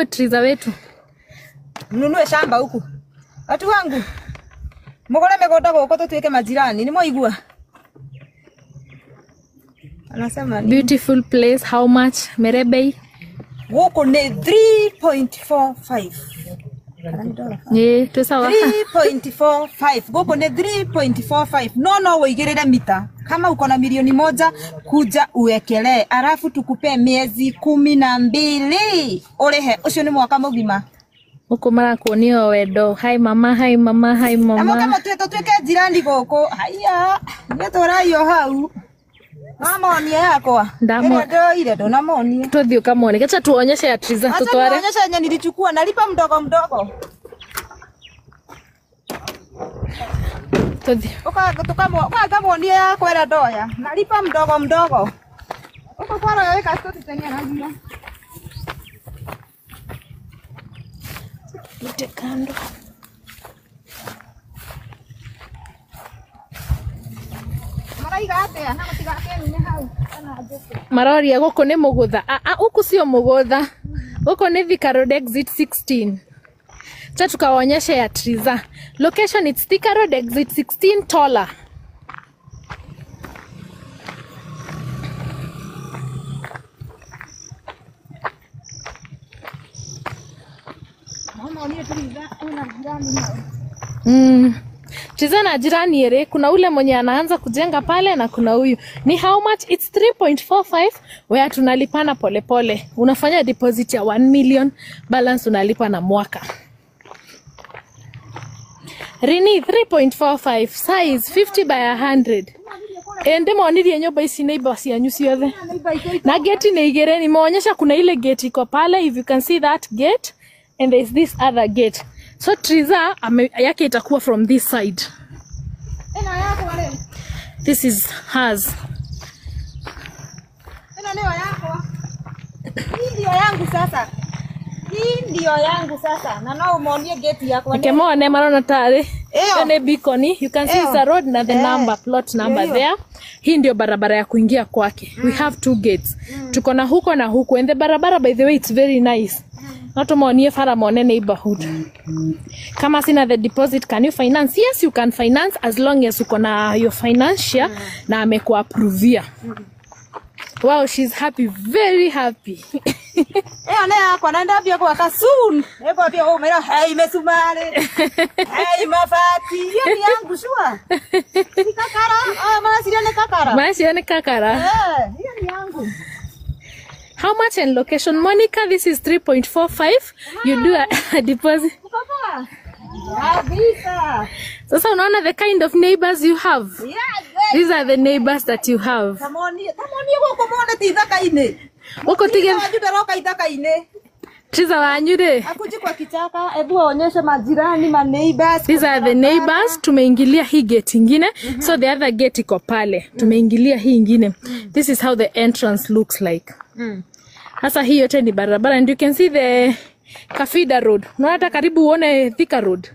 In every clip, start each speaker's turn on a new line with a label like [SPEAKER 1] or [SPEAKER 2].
[SPEAKER 1] Triza wetu.
[SPEAKER 2] Mnunue shamba huku. Watu wangu. Mugore migunda guku tutuike majirani. Ni mwaigua? Anasema ni
[SPEAKER 1] Beautiful place, how much? Merebei.
[SPEAKER 2] Guku ni 3.45.
[SPEAKER 1] Eh, tu sawa.
[SPEAKER 2] 3.45. Guku ni 3.45. No no wigirire mita. Kama uko na 1,000,000 kuja uwekelee, alafu tukupe miezi 12 urehe. Ucio ni mwaka mugima.
[SPEAKER 1] Huko mara kuonio wendo. Hi mama, hi mama, hi
[SPEAKER 2] Na
[SPEAKER 1] mama.
[SPEAKER 2] muka tutwike jirani guku. Haya, ni turaio hau. Mamonie yakwa.
[SPEAKER 1] Ndamo-
[SPEAKER 2] Ĩrĩa ndoire ndunamonie.
[SPEAKER 1] Tuthi ukamwone. Acha tuonyeshe ya Triza
[SPEAKER 2] Acha
[SPEAKER 1] tutware.
[SPEAKER 2] nionyeshe yenye nilichukua, nalipa mdogo mdogo.
[SPEAKER 1] Tuthi.
[SPEAKER 2] Ukamuonie yakwa ĩrĩa ndoya, nalipa mdogo mdogo. Uko kwaro yoika tutiteng'eragia.
[SPEAKER 1] Pite kando.
[SPEAKER 2] Maraiga atia na mutigakenine hau kana njũkĩ.
[SPEAKER 1] Maroria guku ni mugutha. Ah ah, huku sio mugutha. Huku ni Thika Road exit 16. Cha tukawaonyesha ya Triza. Location it's Thika Road exit 16 Tola.
[SPEAKER 2] Mama onie Triza una jirani hau.
[SPEAKER 1] Triza na jirani ere, kuna ule mwenye anaanza kujenga pale na kuna huyu. Ni how much? It's 3.45 where tunalipana polepole. Unafanya deposit ya 1 million, balance unalipa na mwaka. Rini 3.45 size 50 by 100. Ende maonirie nyumba ici neighbors cianyu ciothe. Na gate ni igere, nimeonyesha kuna ile gate iko pale, if you can see that gate and there is this other gate. So Triza yake itakuwa from this side.
[SPEAKER 2] Ĩno yakwa rĩ.
[SPEAKER 1] This is hers.
[SPEAKER 2] Ĩno nĩyo yakwa. Hii ndio yangu sasa. Hii ndio yangu sasa. Na no umonie gate yakwa.
[SPEAKER 1] Nikemone marona tari.
[SPEAKER 2] Eyo.
[SPEAKER 1] Hiyo ni beacon. You can see
[SPEAKER 2] Eyo.
[SPEAKER 1] it's a road na the
[SPEAKER 2] Eh.
[SPEAKER 1] number, plot number
[SPEAKER 2] Eyo.
[SPEAKER 1] there. Hii ndio barabara ya kuingia kwake. We have two gates. Tuko na huko na huko. And the barabara, by the way, it's very nice. Not tumonie fara mone neighborhood. Kama sina the deposit, can you finance? Yes, you can finance as long as uko na your financier na amekuapprovia. Wow, she's happy, very happy.
[SPEAKER 2] Ĩyo nĩ yakwa na ndambia gwaka soon. Nĩngwambia gũmĩra hei mĩcumarĩ. Hei mabati. Hiyo ni yangu sure. Ni kakara. Ah, maraciria nĩ kakara.
[SPEAKER 1] Maisha ni kakara.
[SPEAKER 2] Eh, hiyo ni yangu.
[SPEAKER 1] How much and location? Monica, this is 3.45. You do a deposit.
[SPEAKER 2] Uko poa? Kabisa.
[SPEAKER 1] Sasa unaona the kind of neighbors you have.
[SPEAKER 2] Yeah,
[SPEAKER 1] These are the neighbors that you have.
[SPEAKER 2] Tamonie, tamonie gũkũ mone ti ithaka-inĩ.
[SPEAKER 1] Huko tige
[SPEAKER 2] Wanyu ndaroka ithaka-inĩ.
[SPEAKER 1] Triza wanyu re.
[SPEAKER 2] Akuji kwa kichaka, ebu waonyeshe majirani, ma neighbors.
[SPEAKER 1] These are the neighbors. Tumeingilia hii gate ingine. So the other gate iko pale. Tumeingilia hii ingine. This is how the entrance looks like. Sasa hii yote ni barabara and you can see the Kafida Road. Unaona hata karibu uone Thika Road.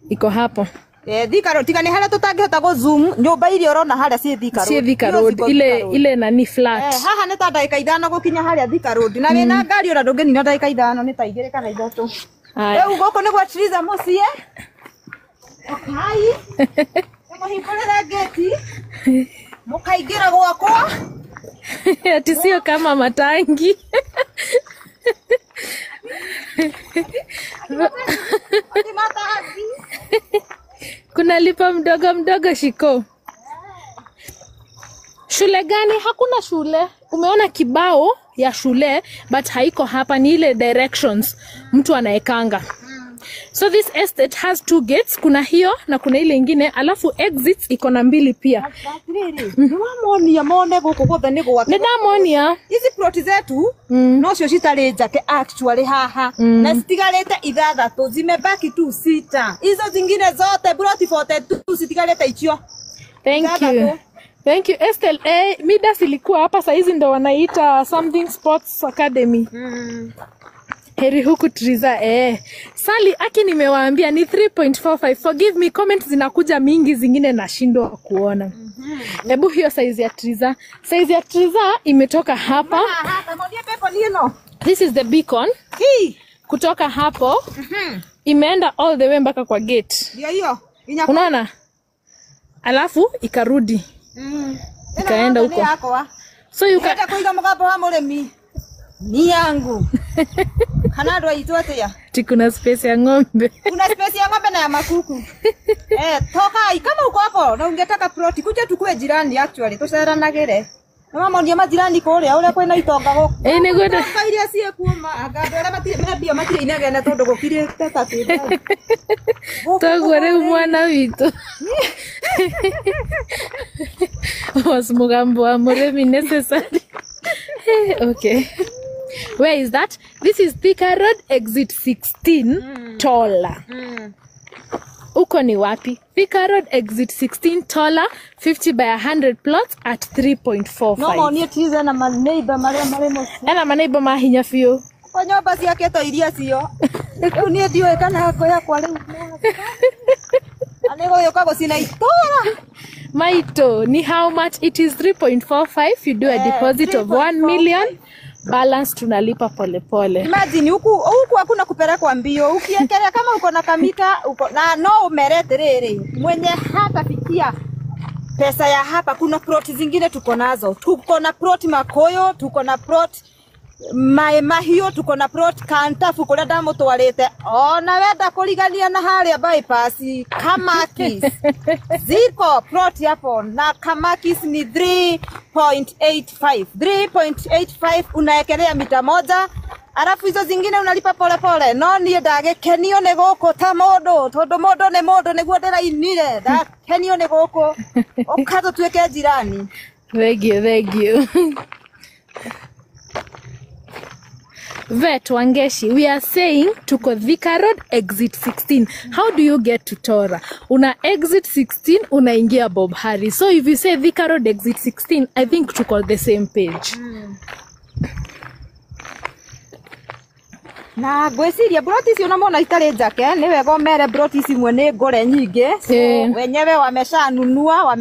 [SPEAKER 1] Iko hapo.
[SPEAKER 2] Eh, Thika Road tiga nĩ harĩa tũtangĩhota gũ zoom nyũmba iria ũrona harĩa ciĩ Thika Road.
[SPEAKER 1] Si Thika
[SPEAKER 2] Icio
[SPEAKER 1] Road
[SPEAKER 2] ciko
[SPEAKER 1] ile
[SPEAKER 2] Thika Road.
[SPEAKER 1] ile nani flat.
[SPEAKER 2] Eh, haha nĩ ta ndagĩka ithano gũkinya harĩa Thika Road. Na wĩna ngari ona ndũngĩnina ndagĩka ithano nĩ ta igĩrĩ kana ithatũ.
[SPEAKER 1] Haya.
[SPEAKER 2] Rĩu gũkũ nĩ gwa Triza mũciĩ. Ũkai. Mũhingũrĩre ngĩti. Mũkaingĩra gwakwa.
[SPEAKER 1] Ati sio kama matangi.
[SPEAKER 2] Ati matangi.
[SPEAKER 1] Kuna lipa mdogo mdogo shiko. Shule gani? Hakuna shule. Umeona kibao ya shule but haiko hapa, ni ile directions mtu anaekanga. So this estate has two gates, kuna hiyo na kuna ile ingine, alafu exits iko na mbili pia.
[SPEAKER 2] Atĩrĩrĩ, nĩwamonia mone gũkũ guothe nĩ gwake.
[SPEAKER 1] Nĩndamonia.
[SPEAKER 2] Ici plot zetu nocio citarĩ njake actually haha na citigarĩte ithathatũ, zimebaki tu sita, hizo zingine zote plot 42 citigarĩte icio.
[SPEAKER 1] Thank you.
[SPEAKER 2] Ithathatũ.
[SPEAKER 1] Thank you Estelle. Eh, Midas ilikuwa hapa saizi ndo wanaita something sports academy. Heri huku Triza eh. Sally aki nimewaambia ni 3.45. Forgive me, comments zinakuja mingi zingine nashindwa kuona. Hebu hiyo size ya Triza. Size ya Triza imetoka hapa.
[SPEAKER 2] Haha, tamonie pepo ni ĩno.
[SPEAKER 1] This is the beacon.
[SPEAKER 2] Hii.
[SPEAKER 1] Kutoka hapo imeenda all the way mpaka kwa gate.
[SPEAKER 2] Ndio hiyo.
[SPEAKER 1] Unaona? Alafu ikarudi. Ikaenda huko. So you can
[SPEAKER 2] kuiga mugambo wa murimi. Ni yangu. Kana ndo aitwa atia?
[SPEAKER 1] Kuna space ya ng'ombe.
[SPEAKER 2] Kuna space ya ng'ombe na ya makuku. Toka kama uko hapo na ungetaka plot kuja tukue jirani actually tuceranagire. Na mama ndio majirani kuria uria kwina itonga guku.
[SPEAKER 1] Niguo
[SPEAKER 2] iria cie kuuma anga andu aria matire mbia matire inegene tondu gukirite ta ti.
[SPEAKER 1] Toguo riu mwana witu. Was mugambo wa murimi necessary? Okay. Where is that? This is Thika Road exit 16 Tola. Uko ni wapi? Thika Road exit 16 Tola, 50 by 100 plots at 3.45.
[SPEAKER 2] No monie tize na maneiba maria mari muci.
[SPEAKER 1] Ena maneiba mahinya biũ.
[SPEAKER 2] Kwa nyomba ciake to iria cio. Riu nie ndiũĩ kana ngo yakwa riu. Ani gũgĩũka gũcina itũra.
[SPEAKER 1] Maito, ni how much? It is 3.45. You do a deposit of 1 million. Balance tunalipa pole pole.
[SPEAKER 2] Imagine huku hakuna kupelekwa mbio. Ukiekelea kama uko na kamita uko na no umerete rere. Mwenye hata fikia pesa ya hapa, kuna plot zingine tuko nazo. Tuko na plot Makoyo, tuko na plot Mae Mahio, tuko na plot Kantafu kuria ndamutwarite. Ona wenda kurigania na haria bypass Kamakis. Ziko plot hapo na Kamakis ni 3.85. 3.85 unaekelea mita moja. Alafu hizo zingine unalipa pole pole. No nie ndagikenio ni guku ta mundu tondu mundu ni mundu niguo ndirainire. Ndakenio ni guku. Uka tutuike jirani.
[SPEAKER 1] Thank you, thank you. Vet Wangeshi, we are saying tuko Thika Road exit 16. How do you get to Tora? Una exit 16, unaingia Bob Harris. So if you say Thika Road exit 16, I think tuko the same page.
[SPEAKER 2] Na gweciria broti icio na mona itarĩ njake nĩ wega ũmere broti ici imwe nĩ ngũre nyingĩ. So wenyewe wameshanunua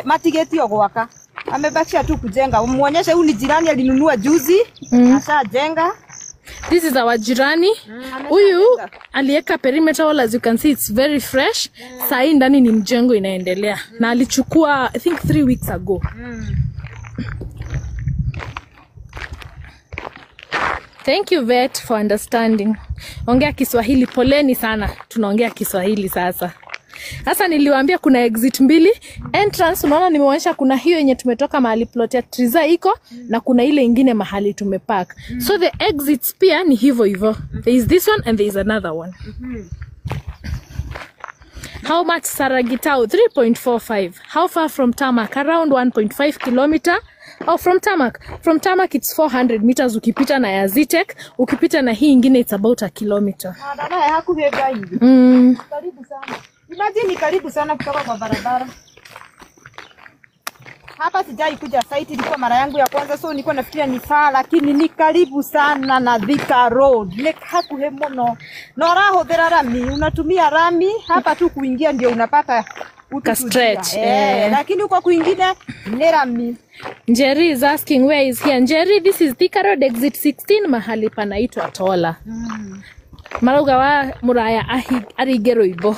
[SPEAKER 2] matigĩtio gwaka. Amebakisha tu kujenga. Umuonyeshe huyu ni jirani alinunua juzi, ashajenga.
[SPEAKER 1] This is our jirani. Huyu alieka perimeter wall, as you can see it's very fresh. Sahi ndani ni mjengo inaendelea. Na alichukua I think 3 weeks ago. Thank you Vet for understanding. Ongea Kiswahili, poleni sana. Tunaongea Kiswahili sasa. Sasa niliwaambia kuna exit mbili. Entrance unaona nimeonyesha kuna hiyo yenye tumetoka mahali plot ya Triza iko na kuna ile ingine mahali tumepark. So the exits pia ni hivyo hivyo. There is this one and there is another one. How much Saragitau? 3.45. How far from Tamak? Around 1.5 kilometer. Oh, from Tamak. From Tamak it's 400 meters ukipita na Yazitek, ukipita na hii ingine it's about a kilometer.
[SPEAKER 2] Karibu sana. Imagine ni karibu sana kutoka kwa barabara. Hapa sijai kuja site, ilikuwa mara yangu ya kwanza, so nilikuwa nafikiria ni far, lakini ni karibu sana na Thika Road. Ni hakuhe muno. Na urahuthira rami, unatumia rami hapa tu kuingia ndio unapata
[SPEAKER 1] ka stretch.
[SPEAKER 2] Lakini huko kuingine ni rami.
[SPEAKER 1] Njeri is asking where is here. Njeri, this is Thika Road exit 16 mahali panaitwa Tola. Marauga wa muraya arige rwimbo.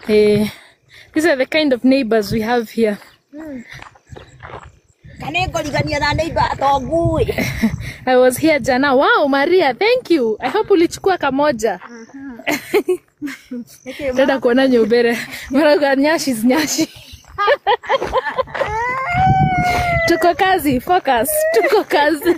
[SPEAKER 1] Hey, these are the kind of neighbors we have here. I was here jana. Wow, Maria, thank you. I hope ulichukua kamoja. Dada kuona nyubere. Mara nyashi nyashi. Tuko kazi, focus. Tuko kazi.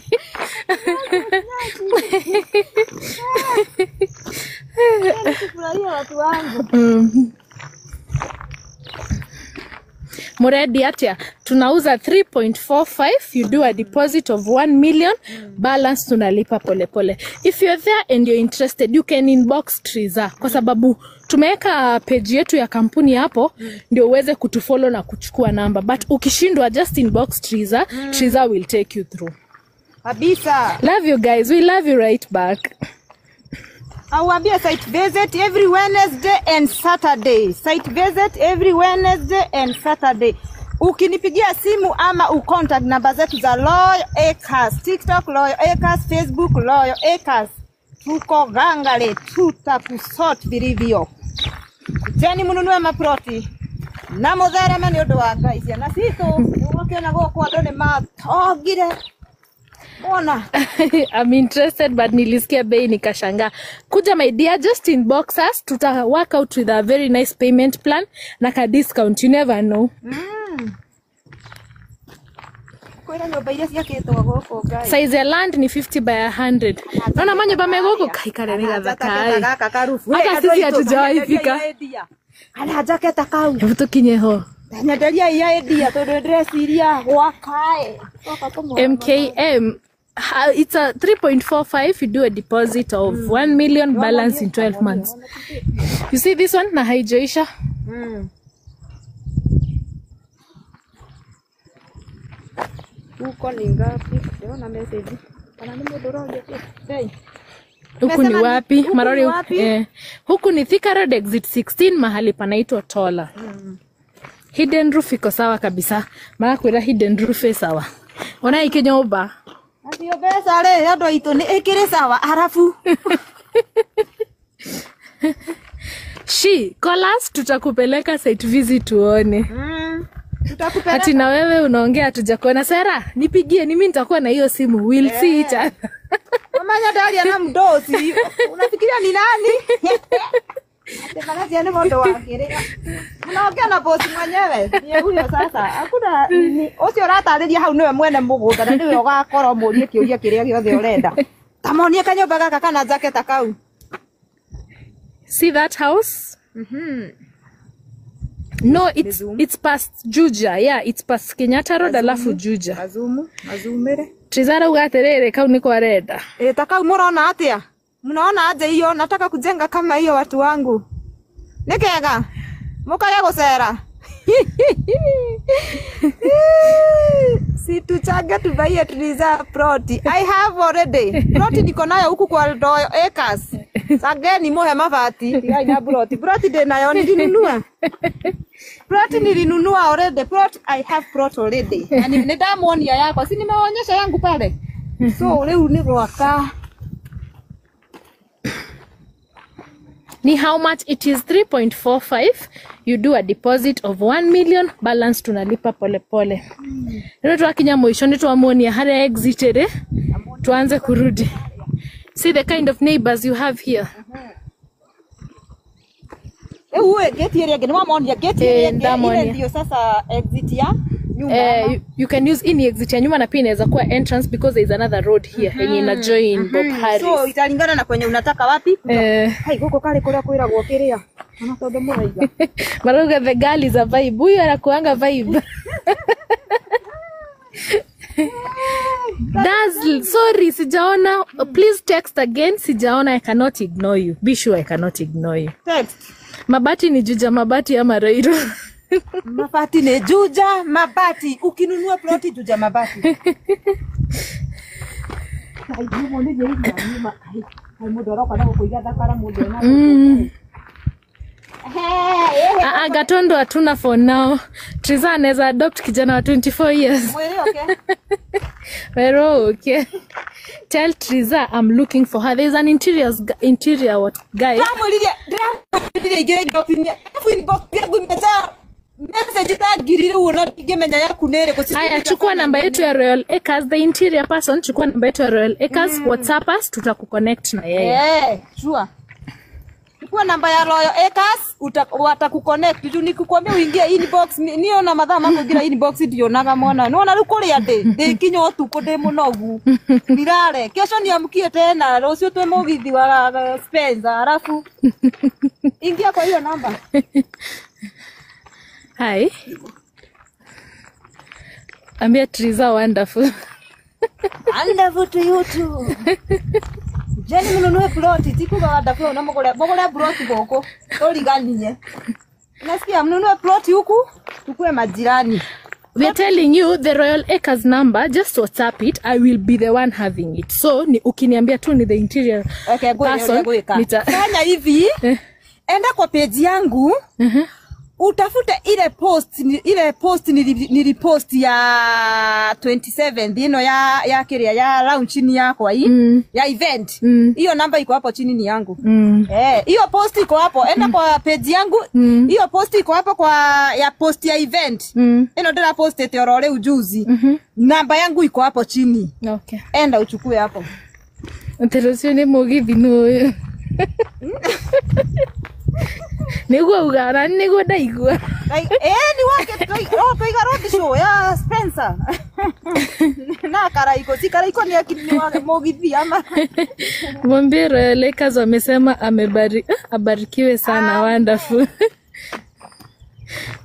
[SPEAKER 1] Muredi atia tunauza 3.45, you do a deposit of 1 million, balance tunalipa polepole. If you're there and you're interested, you can inbox Triza kwa sababu tumeweka page yetu ya kampuni hapo ndio uweze kutufollow na kuchukua namba, but ukishindwa just inbox Triza. Triza will take you through.
[SPEAKER 2] Kabisa.
[SPEAKER 1] Love you guys, we love you right back.
[SPEAKER 2] Auambie site visit every Wednesday and Saturday. Site visit every Wednesday and Saturday. Ukinipigia simu ama ucontact namba zetu za Royal Acres, TikTok Royal Acres, Facebook Royal Acres. Tuko gangale, tutakusort vilivyo. Jeni mununue maproti na muthereme nĩ ũndũ wa Ngai ciana citũ ũgũkĩona gũkũ andũ nĩ matongire. Ona.
[SPEAKER 1] I'm interested but nilisikia bei nikashangaa. Kuja my dear, just inbox us, tuta work out with a very nice payment plan na ka discount, you never know.
[SPEAKER 2] Kwĩra nyũmba iria ciakĩtwo gũkũ Ngai.
[SPEAKER 1] Size ya land ni 50 by 100. Naona manyũmba me gũkũ kaikare ni gathaka.
[SPEAKER 2] Gaka karufu.
[SPEAKER 1] Hata sisi hatujawahi fika.
[SPEAKER 2] Ana jaketa kau.
[SPEAKER 1] Hebu tukinye ho.
[SPEAKER 2] Nyenderia iya endia tondu ndĩreciria gwakae.
[SPEAKER 1] MKM it's a 3.45, you do a deposit of 1 million, balance in 12 months. You see this one na haijaisha.
[SPEAKER 2] Huko ni ngapi? Ndĩrona message. Kana nĩ mũndũ ũroria kĩ?
[SPEAKER 1] Huku ni wapi? Marori huku ni Thika Road exit 16 mahali panaitwa Tola. Hidden roof iko sawa kabisa. Mara kwira hidden roof sawa. Ona iki nyumba.
[SPEAKER 2] Acio mbeca rĩ andũ aitũ nĩ ĩkĩrĩ sawa arabu.
[SPEAKER 1] She call us, tutakupeleka site visit tuone.
[SPEAKER 2] Tutakupeleka.
[SPEAKER 1] Ati na wewe unaongea hatujakuona. Sara, nipigie ni mimi nitakuwa na hiyo simu. We'll see each other.
[SPEAKER 2] Mama ndaria na mdosi. Unafikiria ni nani? Ati ni mũndũ wa kĩrĩa. Unaongea na boss mwenyewe. Ni huyo sasa. Hakuna ũcio ũratarĩria hau nĩwe mwene mũgũnda na nĩwe ũgakorwo mũrie kĩũria kĩrĩa gĩothe ũrenda. Tamonie kanyũmba gaka kana jaketa kau.
[SPEAKER 1] See that house? No, it's past Juja. Yeah, it's past Kenyatta Road alafu Juja.
[SPEAKER 2] Azumu, azumire.
[SPEAKER 1] Trizara uga atiriri kau niko arenda.
[SPEAKER 2] Ta kau mũrona atia? Mnaona aje hiyo? Nataka kujenga kama hiyo watu wangu. Nĩ kega. Mũkage gũcera. Si tuchange tubaie Triza ploti. I have already. Ploti niko nayo huku kwa Royal Acres. Sageni muhe mabati. Tigai na ploti. Ploti ndĩ nayo nilinunua. Ploti nilinunua already. Plot I have plot already. Na nĩ ndamuonia yakwa. Si nimeonyesha yangu pale. So rĩu nĩ gwaka.
[SPEAKER 1] Ni how much? It is 3.45. You do a deposit of 1 million, balance tunalipa pole pole. Rĩu twakinya mũico nĩ twamuonia harĩa exit ĩrĩ, tuanze kurudi. See the kind of neighbors you have here.
[SPEAKER 2] Rĩu gate ĩrĩa ĩngĩ nĩ wamonia gate ĩrĩa ĩngĩ ile ndio sasa exit ya nyuma.
[SPEAKER 1] You can use any exit ya nyuma na pia inaweza kuwa entrance because there is another road here yenye ina join Bob Harris.
[SPEAKER 2] So italingana na kwenye unataka wapi. Hai gũkũ karĩ kũrĩa kwĩragwo kĩrĩa. Ona tondu mũraiga.
[SPEAKER 1] Marauga the girl is a vibe. Huyu anakuanga vibe. Dazzle, sorry sijaona. Please text again, sijaona. I cannot ignore you. Be sure I cannot ignore you.
[SPEAKER 2] Text.
[SPEAKER 1] Mabati ni Juja mabati ama Ruiru?
[SPEAKER 2] Mabati ni Juja mabati. Ukinunua ploti Juja mabati.
[SPEAKER 1] Gatondo hatuna for now. Triza anaweza adopt kijana wa 24 years. Wero okay. Tell Triza I'm looking for her. There's an interior what guy. Aya, chukua namba yetu ya Royal Acres, the interior person, chukua namba yetu ya Royal Acres, WhatsApp us, tutakuconnect na yeye.
[SPEAKER 2] Sure. Chukua namba ya Royal Acres, watakuconnect. Juu nikukwambia uingie inbox, niona mathaa ma kuingira inbox ndionaga mwana. Nona riu kuria ndi kinya utuku ndi munogu. Nilale. Kesho niamkie tena, rucio twe mugithi wa Spencer, alafu ingia kwa hiyo namba.
[SPEAKER 1] Hi. Ambia Triza wonderful.
[SPEAKER 2] Wonderful to you too. Jeni mnunue ploti, tikuga wonderful na mugure mugure ploti guku. Turiganie. Nasikia mnunue ploti huku, tukue majirani.
[SPEAKER 1] We are telling you the Royal Acres number, just WhatsApp it. I will be the one having it. So ni ukiniambia tu ni the interior
[SPEAKER 2] Okay,
[SPEAKER 1] person, nita
[SPEAKER 2] fanya hivi. Enda kwa page yangu. Utafute ile post nilipost ya 27 ino ya kiria ya launch ni yako hii ya event. Hiyo namba iko hapo chini ni yangu. Hiyo post iko hapo. Enda kwa page yangu. Hiyo post iko hapo kwa ya post ya event. Ino ndira post ete orore ujuzi. Namba yangu iko hapo chini.
[SPEAKER 1] Okay.
[SPEAKER 2] Enda uchukue hapo.
[SPEAKER 1] Nterosio ni mugithi no. Niguo ugara niguo ndaigua.
[SPEAKER 2] Ni wake twaiga road show ya Spencer. Na Karaiko, si Karaiko ni akini wake mugithi ama.
[SPEAKER 1] Mwambie Royal Acres wamesema abarikiwe sana, wonderful.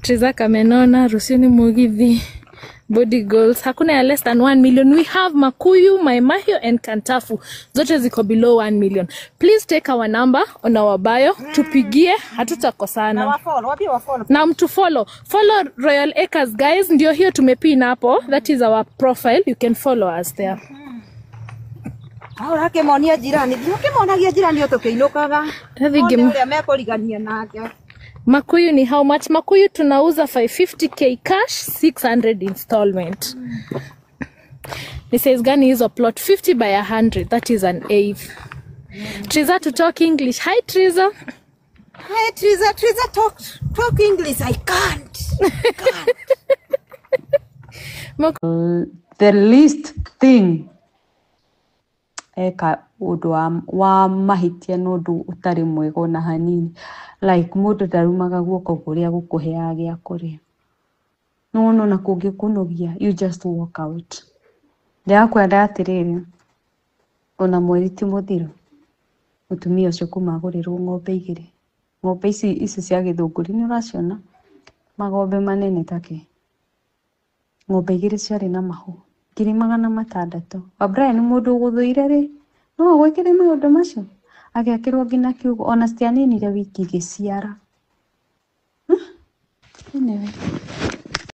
[SPEAKER 1] Triza kamenona, Rusini mugithi. Body goals. Hakuna ya less than 1 million. We have Makuyu, Maimahio and Kantafu. Zote ziko below 1 million. Please take our number on our bio. Tupigie, hatutakosana.
[SPEAKER 2] Na wafollow, wapi wafollow?
[SPEAKER 1] Na mtu follow. Follow Royal Acres guys. Ndio hiyo tumepin hapo. That is our profile. You can follow us there.
[SPEAKER 2] Hao rake monia jirani. Ndio kimonagia jirani otokiinukaga. Ndio mekorigania nake.
[SPEAKER 1] Makuyu ni how much? Makuyu tunauza 550k cash, 600 installment. Ni size gani hizo plot? 50 by 100. That is an eighth. Triza to talk English. Hi Triza.
[SPEAKER 2] Hi Triza. Triza talk English. I can't.
[SPEAKER 3] The least thing eka undu wa mahitia no ndu utari mwega ona hanini, like mundu ndarumaga guoko kuria gukuheaga gĩa kũrĩa no na kũngĩkũnogia you just walk out. Ndĩrakwenda atĩrĩrĩ, ona mweri ti mũthiru mũtumia ũcio kuma agũrĩrwo ng'ombe igĩrĩ, ng'ombe ici cia gĩthũngũri nĩ ũraciona magombe manene take, ng'ombe igĩrĩ ciarĩ na mahu 600,000. Wa Brian mũndũ ũgũthũire rĩ no agwĩkĩre maũndũ macio, agĩakĩrwo nginya kiugo ona citianinire wiki igĩciara. Anyway.